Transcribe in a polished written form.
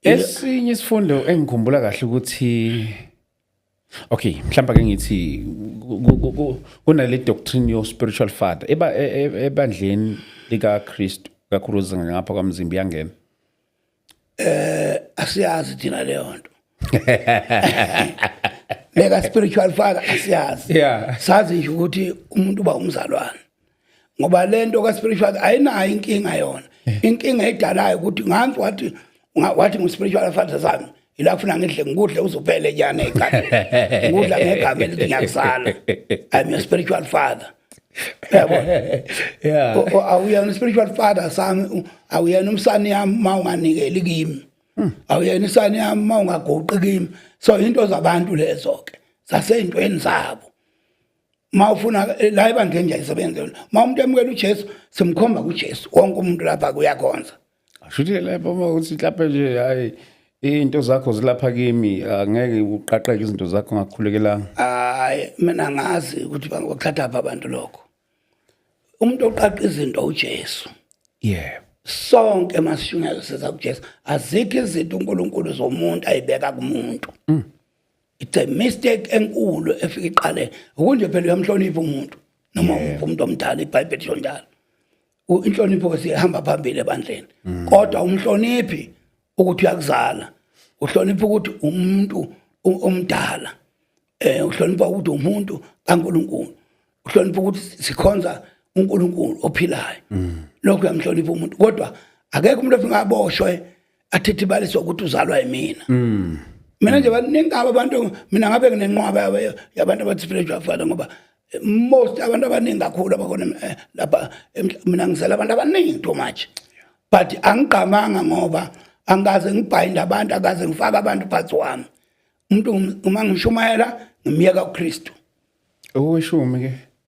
Esinye isifundo engikhumbula kahle ukuthi, okay, mhlawumbe ake ngithi kunale doctrine yo spiritual father eba ebandleni lika Kristu, kakhulukazi ngapha kwaMzimba, iyangena? Asiyazi thina leyo nto leka spiritual father, asiyazi. Sazi nje ukuthi umuntu uba umzalwane, ngoba lento ka spiritual ayinayo inkinga yona. Inkinga edalayo ukuthi nganzi wathi wathi ngu spiritual father sami, ila kufuna ngidle, ngikudle uzophele nyana ekhaya, ngikudla ngegama elithi ngiyakusala, I'm your spiritual father, yabo. Awuyena spiritual father sami, awuyena umsani yami ma unganikeli kimi, awuyena isani yami ma ungaguqi kimi. So into zabantu lezo ke zaseyintweni zabo. Ma ufuna la ebandleni nje ayisebenze yona. Ma umuntu emukela uJesu, simkhomba kuJesu. Wonke umuntu lapha kuyakhonza. Shuthi lapho uma uthi mhlawumbe nje, hayi, into zakho zilapha kimi, angeke uqaqeke izinto zakho ngakukhulekelanga. Hayi, mina ngazi ukuthi bangakuthatha pha abantu lokho. Umuntu oqaqa izinto uJesu. Sonke masishunyayelwa siza kuJesu. Azikho izinto uNkulunkulu zomuntu ayibeka kumuntu. It's a mistake enkulu efika iqale ukunje. Phela uyamhlonipha umuntu noma umuntu omdala, iBhayibheli lisho njalo. Inhlonipho ke sihamba phambili ebandleni, kodwa umhloniphi ukuthi uyakuzala, uhlonipha ukuthi umuntu omdala, uhlonipha ukuthi umuntu kaNkuluNkulu, uhlonipha ukuthi sikhonza uNkulunkulu ophilayo. Lokho uyamhlonipha umuntu, kodwa akekho umuntu ofika aboshwe athithibaliswe ukuthi uzalwa yimina. Mina nje baningi abantu, mina ngabe nginenqwaba yabantu abathi spiritual father, ngoba most abantu abaningi kakhulu abakhona lapha mina ngizela abantu abaningi too much, but angigqamanga ngoba angikaze ngibhayinde abantu, akaze ngifake abantu phansi wami. Umuntu uma ngishumayela ngimyeka kuKristu. Okweshumi ke.